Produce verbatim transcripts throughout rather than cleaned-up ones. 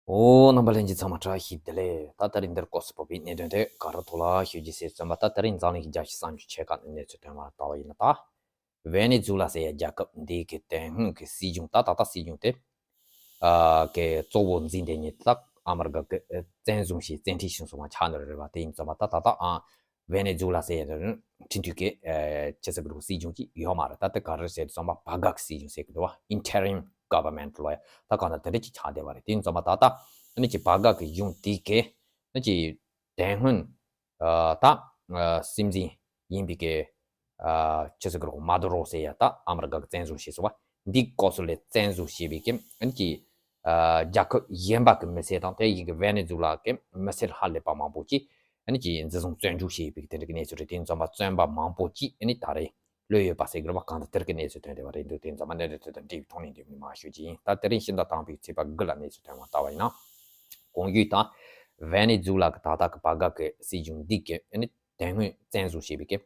ཨོ། རྣམ་པ་ལྷན་རྒྱས་ཚང་མ་བཀྲ་ཤིས་བདེ་ལེགས། ད་ད་རིང་འདིར་སྐོར་སུ་བབས་པའི་གནད་དོན་དེ་ག་རེ་ཐོག་ལ་ཞུ་རྒྱུ་ཟེར་ཙམ་པ། ད་ད་རིང་འཛམ་གླིང་གི་རྒྱལ་སྤྱི་ས་འགྱུར་ཆེ་ཁག་ནས་གནས་ཚུལ་ཐོན་པར་ལྟ་བ་ཡིན་ན། ད་ཝེ་ནེ་ཛུ་ལ་ཟེར་ཡ་རྒྱལ་ཁབ་འདི་གི་དེ་སྔོན་གྱི་སྲིད་གཞུང་། ད་ད་ལྟ་སྲིད་གཞུང་དེ་ཨ་གི་གཙོ་བོ་འཛིན་བསྡད་མཁན་ད་ཨ་མི་རི་ཀ་གི་བཙན་བཟུང་བྱས་བཙན་ཁྲིད་བྱས་སོང་བ་ཆགས་ནི་རེད་པ། དེ་ཡིན་ཙམ་པ་ད་ད་ལྟ་ཨ་ཝེ་ནེ་ཛུ་ལ་ཟེར་ཡ་དེ་ཁྲིམས་མཐུན་གྱི་ཨ་ཆི་ཟེར་གི་རེད། སྲིད་གཞུང་ཅིག་ཡོད་མ་རེད། ད་ལྟ་ག་རེ་ཟེར་དུས་ཙམ་པ་བར་བརྒལ་གྱི་སྲིད་གཞུང་ཟེར་གི་འདུག་བ། Interim Government ལོ་ཡ། ད་གང་ལྟར་དེ་འདྲ་ཅིག་ཆགས་བསྡད་པ་རེད། དེ་ཡིན་ཙམ་པ་ད་ལྟ་ཨ་ནི་ཅིག་བར་བརྒལ་གྱི་གཞུང་དེ་གི་ཨ་ནི་ཅིག་དེ་སྔོན་ཨ་ད་ཨ་སྲིད་འཛིན་ཡིན་པའི་གི་ཨ་ཆི་ཟེར་གི་རེད། མ་དུ་རོ་ཟེར་ཡ་ད་ཨ་མི་རི་ཀ་གི་བཙན་བཟུང་བྱས་སོང་བ། འདི་སྐོར་སུ་ལས་བཙན་བཟུང་བྱས་པའི་གི་ཨ་ནི་ཅིག་ཨ་རྒྱལ་ཁབ་གཞན་པ་གི་མི་སེར་དང་། དེ་བཞིན་གི་ཝེ་ནེ་ཛུ་ལ་གི་མི་སེར་ཧ་ལས་པ་མང་པོ་ཅིག་ཨ་ནི་ཅིག་འཛིན་བཟུང་བཙོན་འཇུག་བྱས་ཡོད་པའི་གི་དེ་འདྲ་གི་གནས་ཚུལ་རེད། དེ་ཡིན་ཙམ་པ་བཙོན་པ་མང་པོ་ཅིག་ཨ་ནི་ད་རེས་གློད་ཡོད་པ་ཟེར་གི་རེད་པ། གང་ལྟར་དེ་རིགས་གནས་ཚུལ་ཐོན་བསྡད་པ་རེད་འདུག་དེ་ཡིན་ཙམ་པ་གནད་དོན་དེ་དང་འབྲེལ་བའི་ཐོག་ནས་འདི་མི་མང་ཞུ་རྒྱུ་ཡིན། ད་དེ་རིང་ཕྱི་ཟླ་དང་པོའི་ཚེས་པ་དགུ་ལ་གནས་ཚུལ་ཐོན་པ་ལྟ་བ་ཡིན་ན། གོང་ཞུས་དང་ཝེ་ནེ་ཛུ་ལ་གི་ད་ལྟ་གི་བར་བརྒལ་གི་སྲིད་གཞུང་འདི་གི་ཨ་ནི་དེ་སྔོན་བཙན་བཟུང་བྱས་པའི་གི་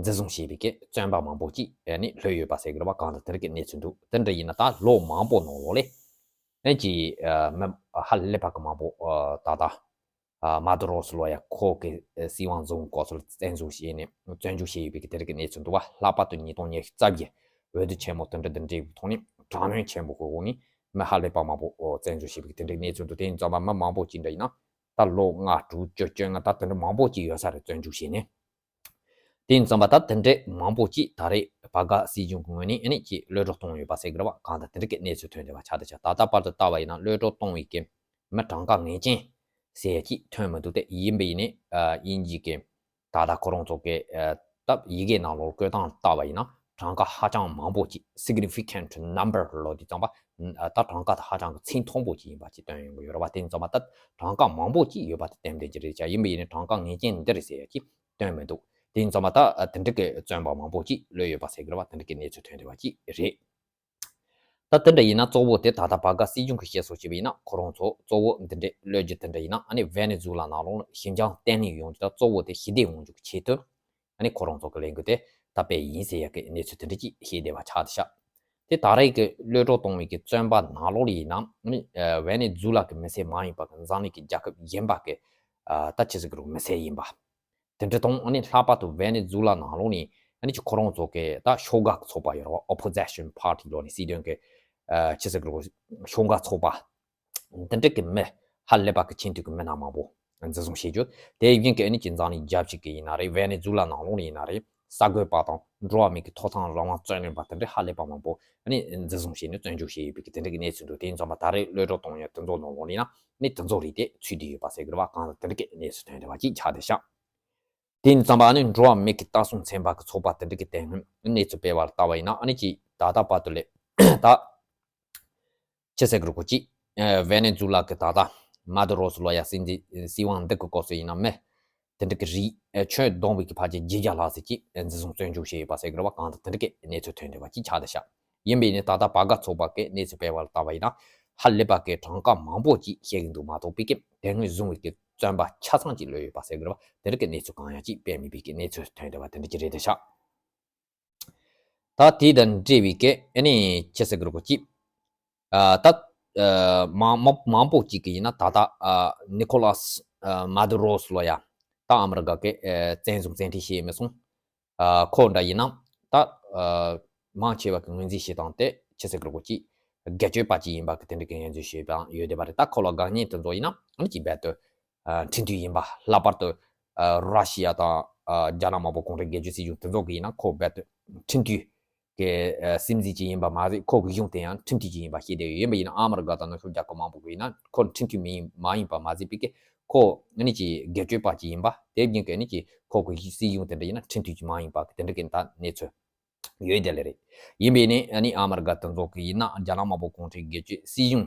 འཛིན་བཟུང་བྱས་པའི་གི་བཙོན་པ་མང་པོ་ཅིག་ཨ་ནི་ལྷོད་ཡོད་པ་ཟེར་གི་རེད་པ། གང་ལྟར་དེ་རིགས་གི་གནས་ཚུལ་འདུག་དེ་འདྲ་ཡིན་ན་ད་ལོ་མང་པོ་ནང་ལོགས་ལས་ཨ་ནི་ཅིག་ཨ་མི་ཧ་ལས་པ་གི་མང་པོ་ཨ་ད་ལྟ་ཨ་མ་དུ་རོ་སི་ལོ་ཡ་ཁོ་གི་ཨ་སྲིད་དབང་བཟུང་སྐོར་སུ་བཙན་བཟུང་བྱས་ནས་བཙོན་འཇུག་བྱས་ཡོད་པའི་གི་དེ་རིགས་ཀྱི་གནས་ཚུལ་འདུག་བ། ལྷག་པར་དུ་ཉིས་སྟོང་ཉི་ཤུ་རྩ་བརྒྱད་འོས་བསྡུ་ཆེན་མོ་དེ་འདྲ་དང་འབྲེལ་བའི་ཐོག་ནས་དྲག་གནོན་ཆེན་པོ་གི་འོག་ནས་མི་ཧ་ལས་པ་མང་པོ་བཙན་འཛུལ་བྱས་པའི་གི་དེ་འདྲའི་གནས་ཚུལ་འདུག་དེ་ཡིན་ཙམ་པ་མི་མང་པོ་ཅིག་འདྲ་ཡིན་ན་ད་ལོ་ལྔ་དྲུག་བཅུ་བཅོ་ལྔ་ད་དེ་འདྲ་མང་པོ་ཅིག་ཡོད་ས་རེད། བཙོན་འཇུག་བྱས་ནས། དེ་ཡིན་ཙམ་པ་ད་དེ་འདྲའི་མང་པོ་ཅིག་ད་རེས་བར་བརྒལ་སྲིད་གཞུང་གི་ངོས་ནས་ཨ་ནི་ཅིག་གློད་གྲོལ་གཏོང་ཡོད་པ་ཟེར་གི་རེད་བ། གང་ལྟར་དེ་འདྲ་གི་གནས་ཚུལ་ཐོན་བསྡད་པ་ཆགས་བསྡད་ཤག་ད་ལྟ་བར་དུ་ལྟ་བ་ཡིན་ན་གློད་གྲོལ་གཏོང་བའི་གི་མི་གྲངས་ཀ་ངེས་ཅན་ཟེར་ཡ་ཅིག་ཐོན་མི་འདུག་དེ་ཡིན་པ་ཡིན་ནའི་ཨ་དབྱིན་ཇི་གི་ད་ལྟ་ཁོ་རང་ཚོ་གི་ཨ་ད་ཡི་གེ་ནང་ལོགས་བཀོད་སྟངས་ལྟ་བ་ཡིན་ན་གྲངས་ཀ་ཧ་ཅང་མང་པོ་ཅིག significant number ལབ་དུས་ཙམ་པ་ཨ་ད་གྲངས་ཀ་ད་ཧ་ཅང་གི་ཚད་མཐོན་པོ་ཅིག་ཡིན་པ་ཅིག་སྟོན་ཡོང་གི་ཡོད་རེད་བ། དེ་ཡིན་ཙམ་པ་ད་གྲངས་ཀ་མང་པོ་ཅིག་ཡོད་པ་དེ་ཏན་ཏན་ཅིག་རེད་ཤག་ཡིན་པ་ཡིན་ནའི་གྲངས་ཀ་ངེས་ཅན་འདི་རེད་ཟེར་ཡ་ཅིག་སྟོན་མི་འདུག་དེ་ཡིན་ཙམ་པ་ད་དེ་འདྲ་གི་བཙོན་པ་མང་པོ་ཅིག་གློད་ཡོད་པ་ཟེར་གི་རེད་བ། དེ་འདྲ་གི་གནས་ཚུལ་ཐོན་བསྡད་པ་ཅིག་རེད། ད་དེ་འདྲ་ཡིན་ན་གཙོ་བོ་དེ་ད་ལྟ་བར་བརྒལ་སྲིད་གཞུང་གི་བཤད་སྲོལ་བྱས་པ་ཡིན་ན་ཁོ་རང་ཚོ་གཙོ་བོ་འདི་འདྲའི་གློད་རྒྱུ་དེ་འདྲ་ཡིན་ན་ཨ་ནི་ཝེ་ནེ་ཛུ་ལ་ནང་ལོགས་ལ་ཞི་འཇམ་བརྟན་ལྷིང་ཡོང་རྒྱུ་དང་གཙོ་བོ་དེ་ཞི་བདེ་ཡོང་རྒྱུ་གི་ཆེད་དུ་ཨ་ནི་ཁོ་རང་ཚོ་གི་ལས་འགུལ་དེ་ད་སྤེལ་ཡིན་ཟེར་ཡ་གི་གནས་ཚུལ་དེ་འདྲ་ཅིག་བཤད་བསྡད་པ་ཆགས་བསྡད་ཤག་དེ་ད་རེས་ཀྱི་གློད་གྲོལ་གཏོང་བའི་གི་བཙོན་པ་ནང་ལོགས་ལ་ཡིན་ན་ཨ་ནི་ཝེ་ནེ་ཛུ་ལ་གི་མི་སེར་མ་ཡིན་པ་གི་འཛམ་གླིང་གི་རྒྱལ་ཁབ་གཞན་པ་གི་ཨ་ད་ཆི་ཟེར་གི་རེད་མི་སེར་ཡིན་པ། དེ་འདྲ་དང་ཨ་ནི་ལྷག་པར་དུ་ཝེ་ནེ་ཛུ་ལ་ནང་ལོགས་ནས་ཨ་ནི་ཅིག་ཁོ་རང་ཚོ་གི་ད་ཤོག་ཁག་ཚོགས་པ་ཡོད་རེད་བ། Opposition Party ལབ་ནས་སྲིད་དོན་གི་ཨ་ཆི་ཟེར་གི་རེད་ཤོག་ཁག་ཚོགས་པ། དེ་འདྲ་གི་མི་ཧ་ལས་པ་གི་ཆེས་མཐོ་གི་མི་སྣ་མང་པོ་འཛིན་བཟུང་བྱེད་རྒྱུ། དེ་བཞིན་གི་ཨ་ནི་ཅིག་འཛམ་གླིང་རྒྱལ་སྤྱི་གི་ཡིན་ན་རེད། ཝེ་ནེ་ཛུ་ལ་ནང་ལོགས་ནས་ཡིན་ན་རེད། གསར་འགོད་པ་དང་འགྲོ་བ་མི་གི་ཐོབ་ཐང་རང་དབང་རྩོད་ལེན་པ་དེ་འདྲ་ཧ་ལས་པ་མང་པོ་ཨ་ནི་འཛིན་བཟུང་བྱས་ནས་བཙོན་འཇུག་བྱས་ཡོད་པའི་གི་དེ་འདྲ་གི་གནས་ཚུལ་འདུག་དེ་ཡིན་ཙང་མ་ད་རེས་གློད་གྲོལ་གཏོང་ཡ་དེ་ཚོ་ནང་ལོགས་ནས་ཡིན་ན་ཨ་ནི་དེ་ཚོ་རིགས་དེ་ཚུད་བསྡད་ཡོད་པ་ཟེར་གི་རེད་བ། གང་ལྟར་དེ་འདྲ་གི་གནས་ཚུལ་ཐོན་བསྡད་པ་ཅིག་ཆགས་བསྡད་ཤག་དེ་ཡིན་ཙང་མ་ཨ་ནི་འགྲོ་བ་མི་གི་ལྟ་སྲུང་ཚན་པ་གི་ཚོགས་པ་དེ་འདྲ་གི་དེ་སྔོན་གནས་ཚུལ་སྤེལ་བ་ལ་ལྟ་བ་ཡིན་ན་ཨ་ནི་ཅིག་ད་ལྟ་བར་དུ་ལས་ད་ཆི་ཟེར་གི་རེད་ཁོ་ཅིག་ཝེ་ནེ་ཛུ་ལ་གི་ད་ལྟ་མ་དུ་རོ་སི་ལོ་ཡ་སྲིད་འཛིན་སྲིད་དབང་འདི་གི་སྐོར་སུ་ཡིན་ན་མི་དེ་འདྲ་གི་རིགས་ཨ་ཁྱོན་བསྡོམས་པའི་གི་ཕལ་ཆེར་བརྒྱད་བརྒྱ་ལྷག་ཙམ་ཅིག་འཛིན་བཟུང་བཙོན་འཇུག་བྱས་ཡོད་པ་ཟེར་གི་རེད་བ། གང་ལྟར་དེ་འདྲ་གི་གནས་ཚུལ་ཐོན་བསྡད་པ་ཅིག་ཆགས་བསྡད་ཤག་ཡིན་པས་ནི་ད་ལྟ་བར་བརྒལ་ཚོགས་པ་གི་གནས་ཚུལ་སྤེལ་བ་ལ་ལྟ་བ་ཡིན་ན་ཧ་ལས་པ་གི་གྲངས་ཀ་མང་པོ་ཅིག་བཤད་གི་འདུག་མ་གཏོགས་པའི་གི་དེ་སྔོན་བཟུང་བའི་གི་བཙོན་པ་ཆ་ཚང་ཅིག་གློད་ཡོད་པ་ཟེར་གི་རེད་བ། དེ་འདྲ་གི་གནས་ཚུལ་གང་ཡང་ཅིག་སྤེལ་མེད་པའི་གི་གནས་ཚུལ་ཐོན་བསྡད་པ་དེ་འདྲ་ཅིག་རེད་བསྡད་ཤག་ད་དེ་དང་འབྲེལ་བའི་གི་ཨ་ནི་ཆི་ཟེར་གི་རེད་གོ་ཅིག་ཨ་ད་ཨ་མང་མང་མང་པོ་ཅིག་གི་ཡིན་ན་ད་ལྟ་ཨ་ནི་ཁོ་ལཱས་ཨ་མ་དུ་རོ་སི་ལོ་ཡ་ད་ཨ་མི་རི་ཀ་གི་ཨ་བཙན་བཟུང་བཙན་ཁྲིད་བྱས་མི་སོང་། ཨ་ཁོ་འདྲ་ཡིན་ན་ད་ཨ་མང་ཆེ་བ་གི་ངོས་འཛིན་བྱེད་སྟངས་དེ་ཆི་ཟེར་གི་རེད་གོ་ཅིག་སྒེར་གཅོད་པ་ཅིག་ཡིན་པ་གི་དེ་འདྲ་གི་ངོས་འཛིན་བྱེད་པའང་ཡོད་བསྡད་པ་རེད། ད་ཁོ་ལ་དགག་ཉེས་དེ་ཚོ་ཡིན་ན་ཨ་ནི་ཅིག་རྦད་དེ་ཨ་ཁྲིམས་མཐུན་ཡིན་པ། ལྷག་པར་དུ་ཨ་ར་ཤི་ཡ་དང་ཨ་རྒྱ་ནག་དམར་པོ་གུང་ཁྲན་སྒེར་གཅོད་སྲིད་གཞུང་དེ་ཚོ་གི་ཡིན་ན་ཁོ་རྦད་དེ་ཁྲིམས་མཐུན་གི་ཨ་སྲིད་འཛིན་ཅིག་ཡིན་པ་མ་ཟད་ཁོ་གི་གཞུང་དེ་ཡང་ཁྲིམས་མཐུན་ཅིག་ཡིན་པ་ཤེས་བསྡད་ཡོད། ཡིན་པ་ཡིན་ན་ཨ་མི་རི་ཀ་དང་ནུབ་ཕྱོགས་རྒྱལ་ཁབ་མང་པོ་གི་ཡིན་ན་ཁོ་ཁྲིམས་མཐུན་མིན་མ་ཡིན་པ་མ་ཟད་པའི་གི་ཁོ་ཨ་ནི་ཅིག་སྒེར་གཅོད་པ་ཅིག་ཡིན་པ། དེ་བཞིན་གི་ཨ་ནི་ཅིག་ཁོ་གི་སྲིད་གཞུང་དེ་འདྲ་ཡིན་ན་ཁྲིམས་མཐུན་ཅིག་མ་ཡིན་པ་གི་དེ་འདྲ་གི་ད་གནས་ཚུལ་ཡོད་བསྡད་ལེ་རེད། ཡིན་པས་ནི་ཨ་ནི་ཨ་མི་རི་ཀ་དེ་ཚོ་གི་ཡིན་ན་རྒྱ་ནག་དམར་པོ་གུང་ཁྲན་སྒེར་གཅོད་སྲིད་གཞུང་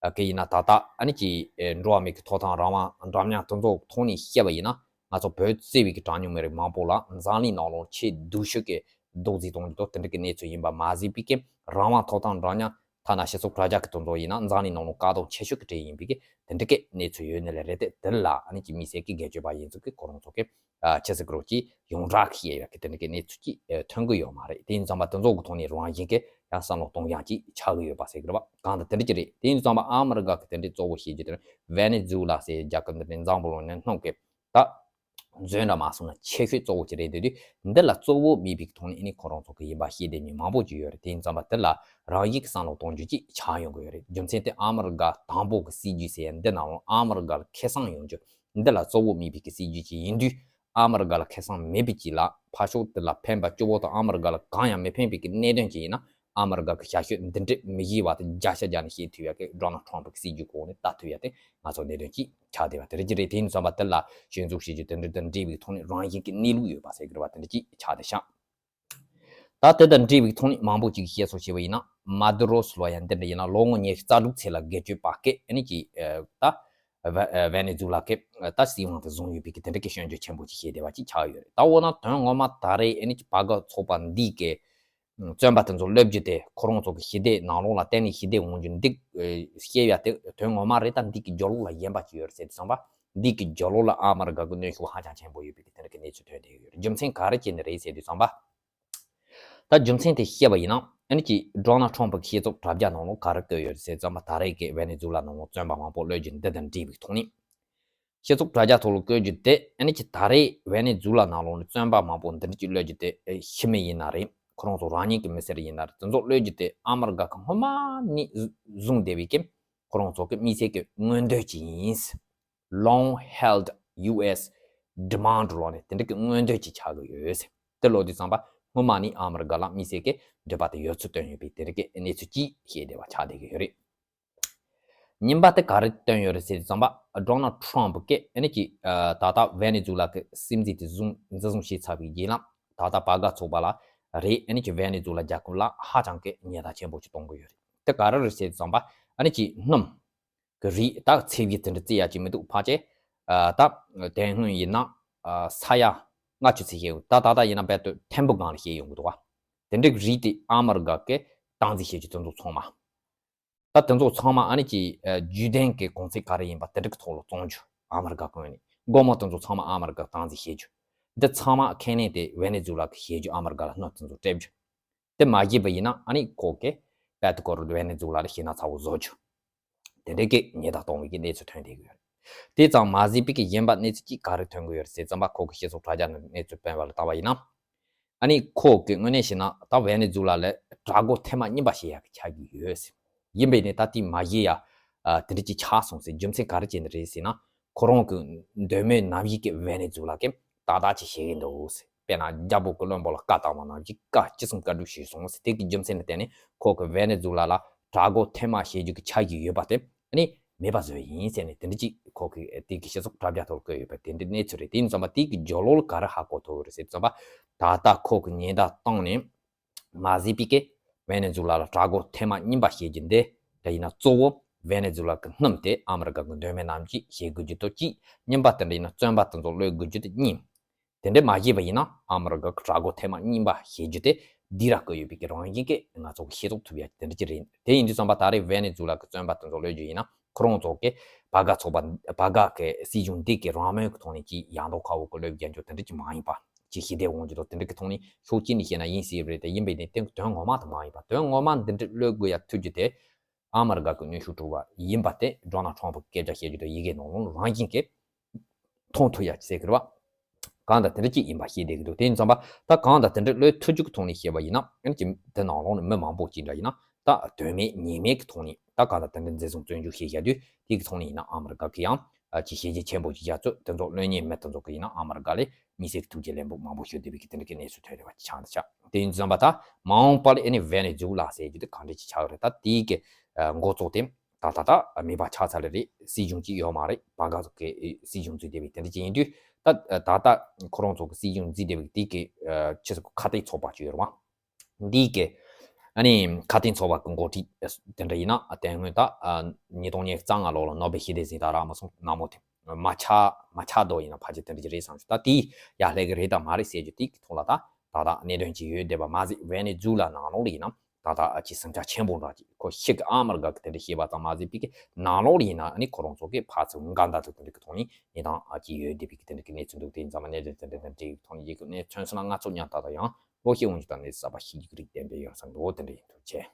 ཨ་གི་ཡིན་ན་ད་ལྟ་ཨ་ནི་ཅིག་ཨེ་འགྲོ་བ་མི་གི་ཐོབ་ཐང་རང་དབང་འདྲ་མཉམ་དེ་ཚོ་ཐོག་ནས་བཤད་པ་ཡིན་ན་ང་ཚོ་བོད་གཙོས་པའི་གི་གྲངས་ཉུང་མི་རིགས་མང་པོ་ལ་འཛམ་གླིང་ནང་ལོགས་ཆེས་སྡུག་ཤོས་ཀྱི་རྡོག་རྫིས་གཏོང་རྒྱུ་དང་དེ་འདྲ་གི་གནས་ཚུལ་ཡིན་པ་མ་ཟད་པའི་གི་རང་དབང་ཐོབ་ཐང་འདྲ་མཉམ་ཐ་ན་སྤྱི་ཚོགས་དྲ་རྒྱ་གི་དེ་ཚོ་ཡིན་ན་འཛམ་གླིང་ནང་ལོགས་བཀག་སྡོམ་ཆེ་ཤོས་ཀྱི་གྲས་ཡིན་པའི་གི་དེ་འདྲ་གི་གནས་ཚུལ་ཡོད་ནི་ལས་རེད། དེ་དེ་ལ་ཨ་ནི་ཅིག་དམིགས་བསལ་གྱི་སྒེར་གཅོད་པ་ཡིན་ཚུལ་གྱི་ཁོ་རང་ཚོ་གི་ཨ་ཆི་ཟེར་གི་རེད་ཅིག་ཡོངས་གྲགས་ཤིག་ཡོད་ཀྱི་དེ་འདྲ་གི་གནས་ཚུལ་ཅིག་ཨ་ཐོན་གི་ཡོད་མ་རེད། དེ་ཡིན་ཙང་མ་དེ་ཚོ་གི་ཐོག་ནས་རང་བཞིན་གྱི་ ཡང་བསམ་བློ་གཏོང་ཡག་ཅིག་ཆགས་ཀྱི་ཡོད་པ་ཟེར་གི་རེད་བ། གང་ལྟར་དེ་འདྲ་ཅིག་རེད། དེ་ཡིན་དུས་ཙམ་པ་ཨ་མི་རི་ཀ་གི་དེ་འདྲའི་གཙོ་བོ་བྱེད་རྒྱུ་དེ་ནི་ཝེ་ནེ་ཛུ་ལ་ཟེར་རྒྱལ་ཁབ་འདི་འདྲའི་འཛམ་བུ་གླིང་ནང་གི་ད་མཛོད་འདྲ་མ་སོང་ན་ཆེ་ཤོས་གཙོ་བོ་ཅིག་རེད། འདི་དུས་འདི་ལ་གཙོ་བོ་མེད་པའི་ཐོག་ནས་ཨ་ནི་ཁོ་རང་ཚོ་གི་ཡིན་པ་ཤེས་བསྡད་མཁན་མང་པོ་ཅིག་ཡོད་རེད། དེ་ཡིན་ཙམ་པ་དེ་ལ་རང་ཡིག་གི་བསམ་བློ་གཏོང་རྒྱུ་ཅིག་ཆགས་ཡོང་གི་ཡོད་རེད། རྒྱུ་མཚན་དེ་ཨ་མི་རི་ཀ་དང་པོ་གི་སྲིད་ཇུས་ཟེར་ཡ་འདི་ནང་ལོགས་ཨ་མི་རི་ཀ་ལ་ཁེ་བཟང་ཡོང་རྒྱུ་འདི་ལ་གཙོ་བོ་མེད་པའི་གི་སྲིད་ཇུས་ཅིག་ཡིན་དུས། ཨ་མི་རི་ཀ་ལ་ཁེ་བཟང་མེད་པའི་ཅིག་ལ་ཕར་ཕྱོགས་དེ་ལ་ཕན་པ་སྐྱོ་བོ་དང་ཨ་མི་རི་ཀ་ལ་གང་ཡང་མི་ཕན་པའི་གི་གནད་དོན་ཅིག་ཡིན་ན་ཨ་མི་རི་ཀ་གི་ཞབས་ཞུ་འདི་འདྲས་མི་བྱེད་པ་དང་བརྒྱ་ཆ་བརྒྱ་ནས་བཤད་ཐུབ་ཡ་གི་ཌོ་ནལ་ཊམ་གི་སྲིད་ཇུས་གོང་ནས་ལྟ་ཐུབ་ཡ་དེ་ང་ཚོ་གནད་དོན་ཅིག་ཆགས་བསྡད་པ་དེ་རེད་ཀྱི་རེད། དེ་ཡིན་ཙམ་པ་དེ་ལ་ཞིག་འཛུགས་བྱེད་རྒྱུ་དེ་འདྲ་དང་འབྲེལ་བའི་ཐོག་ནས་རང་བཞིན་གྱི་གནས་ལུགས་ཡོད་པ་ཟེར་གི་རེད་བ། དེ་འདྲ་ཅིག་ཆགས་བསྡད་ཤག་ད་དེ་དང་འབྲེལ་བའི་ཐོག་ནས་མང་པོ་ཅིག་གིས་བཤད་སྲོལ་བྱས་པ་ཡིན་ན་མ་དུ་རོ་ཟེར་བ་ཡང་འདི་འདྲ་ཡིན་ན་ལོ་ངོ་ཉི་ཤུ་རྩ་དྲུག་ཚེ་ལ་སྒེར་གཅོད་པ་སྐད་ཨ་ནི་ཀྱི་ད་ཝེ་ནེ་ཛུ་ལ་སྐད་ད་སྲིད་དབང་དེ་བཟུང་ཡོད་པའི་གི་དེ་འདྲ་གི་སྐྱོན་བརྗོད་ཆེན་པོ་ཅིག་བྱས་བསྡད་པ་ཅིག་ཆགས་ཡོད་རེད། ད་འོ་ན་དོན་ངོ་མ་ད་རེས་ཨ་ནི་ཀྱི་བར་ག་ཚོགས་པ་འདི་གི་བཙོན་པ་དེ་ཚོ་གློད་རྒྱུ་དེ་ཁོ་རང་ཚོ་གི་ཞི་བདེ་ནང་ལོགས་ལ་གཏན་ནས་ཞི་བདེ་འོང་རྒྱུ་འདི་བཤད་ཡ་དེ་དོན་ངོ་མ་རེད། ད་འདི་གི་རྒྱབ་ལོགས་ལ་གཞན་པ་ཅིག་ཡོད་རེད་ཟེར་དུས་ཙམ་པ་འདི་གི་རྒྱབ་ལོགས་ལ་ཨ་མི་རི་ཀ་གི་གནོན་ཤུགས་ཧ་ཅང་ཆེན་པོ་ཡོད་པའི་གི་དེ་འདྲ་གི་གནས་ཚུལ་ཐོན་བསྡད་ཡོད་རེད། རྒྱུ་མཚན་ག་རེ་བྱས་ནས་རེད་ཟེར་དུས་ཙམ་པ། ད་རྒྱུ་མཚན་དེ་བཤད་པ་ཡིན་ན་ཨ་ནི་ཀྱི་ཌོ་ནལ་ཊམ་གི་སྤྱི་ཚོགས་དྲ་རྒྱ་ནང་ལོགས་ག་རེ་བཀོད་ཡོད་རེད་ཟེར་ཙམ་པ་ད་རེས་ཀྱི་ཝེ་ནེ་ཛུ་ལ་ནང་ལོགས་བཙོན་པ་མང་པོ་གློད་རྒྱུ་འདི་དང་འབྲེལ་བའི་ཐོག་ནས། སྤྱི་ཚོགས་དྲ་རྒྱ་ཐོག་ལ་བཀོད་རྒྱུ་དེ་ཨ་ནི་ཀྱི་ད་རེས་ཝེ་ནེ་ཛུ་ལ་ནང་ལོགས་ནས་བཙོན་པ་མང་པོ་འདི་འདྲ་ཅིག་གློད་རྒྱུ་དེ་ཨེ་ཕྱི་མི་ཡིན་ན་རེད། ཁོ་རང་ཚོ་རང་ཉིད་ཀྱི་མི་སེར་ཡིན་ན་རེད། དེ་ཚོ་གློད་རྒྱུ་དེ་ཨ་མི་རི་ཀ་གི་སྔོན་མ་ནས་བཟུང་བསྡད་པའི་ཀྱི་ཁོ་རང་ཚོ་གི་དམིགས་བསལ་གྱི་མངོན་འདོད་ཅིག་ཡིན། Long held U S demand ལོག་ནས་དེ་འདྲ་གི་མངོན་འདོད་ཅིག་ཆགས་ཀྱི་ཡོད་ཟེར། དེ་ལོ་དུས་ཙམ་པ་སྔོན་མ་ནས་ཨ་མི་རི་ཀ་ལ་དམིགས་བསལ་གྱི་འདོད་པ་དེ་ཡོད་ཚུལ་བཏོན་ཡོད་པའི་དེ་འདྲ་གི་གནས་ཚུལ་ཅིག་བཤད་བསྡད་པ་ཆགས་བསྡད་ཀྱི་ཡོད་རེད། རྙིང་པ་དེ་ག་རེ་བཏོན་ཡོད་རེད་ཟེར་དུས་ཙམ་པ་ཌོ་ནལ་ཊམ་གིས་ཨ་ནི་ཀྱི་ད་ལྟ་ཝེ་ནེ་ཛུ་ལ་གི་སྲིད་འཛིན་དེ་བཟུང་འཛིན་བཟུང་བྱས་ཚར་བའི་རྗེས་ལ་ད་ལྟ་བར་ག་ཚོགས་པ་ལ་རེད་ཨ་ནི་ཀྱི་ཝེ་ནེ་ཛུ་ལ་རྒྱལ་ཁབ་ལ་ཧ་ཅང་གི་ཉེན་བརྡ་ཆེན་པོ་ཅིག་གཏོང་གི་ཡོད་རེད། དེ་ག་རེ་རེད་ཟེར་དུས་ཙམ་པ་ཨ་ནི་ཀྱི་སྣུམ་གི་རིགས་ད་ཚད་བཞི་དེ་འདྲ་བརྩི་ཡ་ཅིག་མི་འདུག་ཕལ་ཆེར་ད་དེ་སྔོན་ཡིན་ན་ས་ཡ་ལྔ་བཅུ་ཙམ་བཤད་ཡོང་། ད་ད་ལྟ་ཡིན་ན་རྦད་དེ་ཐེར་འབུམ་སྒང་ལ་བཤད་ཡོང་གི་འདུག་བ། དེ་འདྲའི་རིགས་དེ་ཨ་མི་རི་ཀ་གིས་སྟངས་འཛིན་བྱེད་རྒྱུ་དེ་ཚོ་ཚང་མ། ད་དེ་ཚོ་ཚང་མ་ཨ་ནི་ཀྱི་རྒྱུན་ལྡན་གྱི་གོང་ཚད་ག་རེ་ཡིན་པ་དེ་འདྲ་གི་ཐོག་ལ་བཙོང་རྒྱུ་ཨ་མི་རི་ཀ་གི་ངོས་ནས། སྒོར་མོ་དེ་ཚོ་ཚང་མ་ཨ་མི་རི་ཀ་གིས་སྟངས་འཛིན་བྱེད་རྒྱུ། འདི་ཚང་མ་ཁས་ལེན་དེ་ཝེ་ནེ་ཛུ་ལ་གིས་བྱེད་རྒྱུ། ཨ་མི་རི་ཀ་ལ་སྣུམ་དེ་ཚོ་སྤྲད་རྒྱུ། དེ་མ་བྱས་པ་ཡིན་ན་ཨ་ནི་ཁོ་གིས་རྦད་དེ་ཁོ་རང་ཝེ་ནེ་ཛུ་ལ་ལ་ཞེད་སྣང་ཚ་བོ་བཟོ་རྒྱུ། དེ་འདྲའི་གི་ཉེན་བརྡ་གཏོང་བའི་གི་གནས་ཚུལ་ཐོན་བསྡད་ཀྱི་ཡོད་རེད། དེ་ཙམ་མ་ཟད་པའི་གི་གཞན་པ་གནས་ཚུལ་གཅིག་ག་རེ་ཐོན་གྱི་ཡོད་རེད་ཟེར་ཙམ་པ་ཁོ་གི་སྤྱི་ཚོགས་དྲ་རྒྱ་ནས་གནས་ཚུལ་སྤེལ་བ་ལ་བལྟས་པ་ཡིན་ན། ཨ་ནི་ཁོ་གི་དངོས་གནས་བྱས་ན་ད་ཝེ་ནེ་ཛུ་ལ་ལ་དྲག་རྒོལ་ཐེངས་མ་གཉིས་པ་བྱེད་ཡག་གི་ཆགས་ཀྱི་ཡོད་ཟེར། ཡིན་པས་ནས་ད་དེ་མ་བྱེད་ཡ་དེ་འདྲ་ཅིག་ཆགས་སོང་ཟེར། རྒྱུ་མཚན་ག་རེ་བྱས་ནས་རེད་ཟེར་ན། ཁོ་རང་གི་འདོད་མོས་ནམ་ཞིག་གི་ཝེ་ནེ་ཛུ་ལ་གིས་ཏག་ཏག་ཅིག་བྱེད་ཀྱི་འདུག་ཟེར། དཔེར་ན་རྒྱལ་པོ་ཀོ་ལོམ་བྷོ་ལ་བཀའ་བཏང་བ་ནང་བཞིན་བཀའ་ཅི་གསུང་བཀའ་སྒྲུབ་བྱས་སོང་ཟེར། དེ་གི་རྒྱུ་མཚན་ལ་བརྟེན་ནས་ཁོ་གི་ཝེ་ནེ་ཛུ་ལ་ལ་དྲག་རྒོལ་ཐེངས་མ་བྱེད་རྒྱུ་གི་ཆགས་ཀྱི་ཡོད་པ་དེ་ཨ་ནི་མེད་པ་བཟོས་ཡིན་ཟེར་ནས་དེ་འདྲ་ཅིག་ཁོ་གི་དེ་གི་སྤྱི་ཚོགས་དྲ་རྒྱ་ཐོག་ལ་བཀོད་ཡོད་པ་དེ་འདྲའི་གནས་ཚུལ་རེད། དེ་ཡིན་ཙམ་པ་དེ་གི་རྒྱབ་ལོགས་ལ་ག་རེ་ཧ་གོ་ཐུབ་ཡོད་རེད་ཟེར་ཙམ་པ། ད་ལྟ་ཁོ་གི་ཉེན་བརྡ་བཏང་ནས་མ་ཟད་པའི་གི་ཝེ་ནེ་ཛུ་ལ་ལ་དྲག་རྒོལ་ཐེངས་མ་གཉིས་པ་བྱེད་རྒྱུ་འདི་འདྲ་ཡིན་ན་གཙོ་བོ་ཝེ་ནེ་ཛུ་ལ་གི་སྣུམ་དེ་ཨ་མི་རི་ཀ་གི་འདོད་མོས་ནམ་ཞིག་བྱེད་དགོས་རྒྱུ་དང་གཅིག། གཉིས་པ་དེ་འདྲ་ཡིན་ན་བཙོན་པ་དེ་ཚོ་གློད་དགོས་རྒྱུ་དེ་གཉིས། དེ་འདྲ་མ་བྱས་པ་ཡིན་ན་ཨ་མི་རི་ཀ་གི་དྲག་རྒོལ་ཐེངས་མ་གཉིས་པ་བྱེད་རྒྱུ་དེ་འདི་ར་བཀོད་ཡོད་པའི་གི་རང་བཞིན་གྱིས་ང་ཚོ་གི་ཤེས་རྟོགས་ཐུབ་ཡ་དེ་འདྲ་ཅིག་རེད། དེ་ཡིན་དུས་ཙམ་པ་ད་རེས་ཝེ་ནེ་ཛུ་ལ་གི་བཙོན་པ་དེ་ཚོ་གློད་རྒྱུ་ཡིན་ན་ཁོ་རང་ཚོ་གི་བར་ག་ཚོགས་པ་བར་ག་གི་སྲིད་གཞུང་འདི་གི་རང་མོས་ཀྱི་ཐོག་ནས་ཅིག་ཡང་དོ་ཁ་བོ་གི་གློད་རྒྱུ་དེ་འདྲ་ཅིག་མ་ཡིན་པ། ཅིག་ཞི་བདེ་དབང་སྒྱུར་དང་དེ་འདྲ་གི་ཐོག་ནས་ཕྱོགས་གཅིག་ནས་བཤད་ན་ཡིན་ཟེར་རེད། དེ་ཡིན་པས་ནས་དེ་དོན་ངོ་མ་དེ་མ་ཡིན་པ། དོན་ངོ་མ་འདི་འདྲ་གློད་དགོས་ཡ་ཐུག་རྒྱུ་དེ་ཨ་མི་རི་ཀ་གི་གནོན་ཤུགས་སྤྲོད་པ་ཡིན་པ་དེ་ཌོ་ནལ་ཊམ་གི་སྐད་ཆ་བཤད་རྒྱུ་དང་ཡི་གེ་ནང་ལོགས་རང་བཞིན་གྱིས་མཐོང་ཐུབ་ཡ་ཟེར་གི་རེད་བ། གང་ལྟར་དེ་འདྲ་ཅིག་ཡིན་པ་ཤེས་བསྡད་ཀྱི་འདུག་དེ་ཡིན་ཙམ་པ་ད་གང་ལྟར་དེ་འདྲ་གློད་ཐུབ་རྒྱུ་གི་ཐོག་ནས་བཤད་པ་ཡིན་ན་ཨ་ནི་ཅིག་དེ་ནང་ལོགས་ནས་མི་མང་པོ་ཅིག་འདྲ་ཡིན་ན་ད་དོན་མེད་ཉེས་མེད་ཀྱི་ཐོག་ནས་ད་གང་ལྟར་དེ་འདྲ་འཛིན་བཟུང་བཙོན་འཇུག་བྱས་བཞག་དུས་དེ་གི་ཐོག་ནས་ཡིན་ན་ཨ་མི་རི་ཀ་གི་ཡང་ཅིག་ཞེ་ཆེ་ཆེན་པོ་ཅིག་བཞག་ཚོད་དེ་ཚོ་གློད་མཁན་མི་དེ་ཚོ་གི་ཡིན་ན་ཨ་མི་རི་ཀ་ལས་དམིགས་བསལ་གྱི་ཐུགས་རྗེ་ལེགས་འབུལ་མང་པོ་ཞུ་བསྡད་པའི་གི་དེ་འདྲ་གི་གནས་ཚུལ་ཐོན་རེད་བ། ཅིག་ཆགས་འདི་ཆགས་དེ་ཡིན་ཙམ་པ་ད་མ་འོངས་པ་ལ་ཨ་ནི་ཝེ་ནེ་ཛུ་ལ་ཟེར་རྒྱུ་དེ་གང་འདྲ་ཅིག་ཆགས་རེད། ད་དེའི་གི་འགོ་གཙོ་དེ་ད་ད་ད་མེད་པ་ཆགས་ཚར་ལེ་རེད། སྲིད་གཞུང་གཅིག་ཡོད་མ་རེད། བར་ག་ཚོ་གི་སྲིད་གཞུང་འཛུགས་བསྡད་པའི་དེ་འདྲ་ཅིག་ཡིན་དུས་ད་ད་ད་ཁོ་རང་ཚོ་གི་སྲིད་གཞུང་འཛུགས་བསྡད་པའི་དེ་གི་ཕྱི་ཚོ་གི་ཁ་གཏད་ཚོགས་པ་ཅིག་ཡོད་རེད་བ། འདི་གི་ཨ་ནི་ཁ་གཏད་ཚོགས་པ་གི་འགོ་ཁྲིད་དེ་འདྲ་ཡིན་ན་དེ་སྔོན་ད་ཉིས་སྟོང་ཉི་ཤུ་རྩ་ལྔ་ལོ་ལ་ནོ་བེལ་ཞི་བདེ་གཟེངས་རྟགས་རག་མ་སོང་ནག་མོ་དེ་མ་ཆགས་མ་ཆགས་དོ་ཡིན་ན་ཕལ་ཆེར་དེ་འདྲ་ཅིག་རེད་བསམ་ཞིག་ད་དེ་ཡར་སླེབས་གི་རེད་དང་མ་རེད་ཟེར་རྒྱུ་དེ་གི་ཐོག་ལ་ད་ད་ད་གནད་དོན་ཅིག་ཡོད་བསྡད་པ་མ་ཟད་ཝེ་ནེ་ཛུ་ལ་ནང་ལོགས་ལ་ཡིན་ན་ད་ད་ཨ་ཅིག་ཟིང་ཆ་ཆེན་པོ་འདྲ་ཅིག་ཁོ་ཤི་གི་ཨ་མི་རི་ཀ་གི་དེ་འདྲ་ཤེས་པ་ཙམ་མ་ཟད་པའི་གི་ནང་ལོགས་ལ་ཡིན་ན་ཨ་ནི་ཁོ་རང་ཚོ་གི་ཕར་ཚུར་འགལ་ཟླ་དང་དེ་འདྲ་གི་ཐོག་ནས་གནས་སྟངས་ཨ་ཅིག་ཡོད་བསྡད་པའི་གི་དེ་འདྲ་གི་གནས་ཚུལ་འདུག་དེ་ཡིན་ཙམ་པ་གནད་དོན་དེ་འདྲ་དང་འབྲེལ་བའི་ཐོག་ནས་ཡི་གེ་གནས་མཚོན་སོང་ན་ང་ཚོ་མཉམ་ད་ད་ཡང་ ལོ་ཤས་སྔོན་ཞིག་དང་ནི་གསར་པ་ཤེས་རྒྱུ་རིགས་གཏན་འབེབས་ཡོང་ས་འདུག་དེ་འདྲ་ཡིན་འདུག་ཅེས།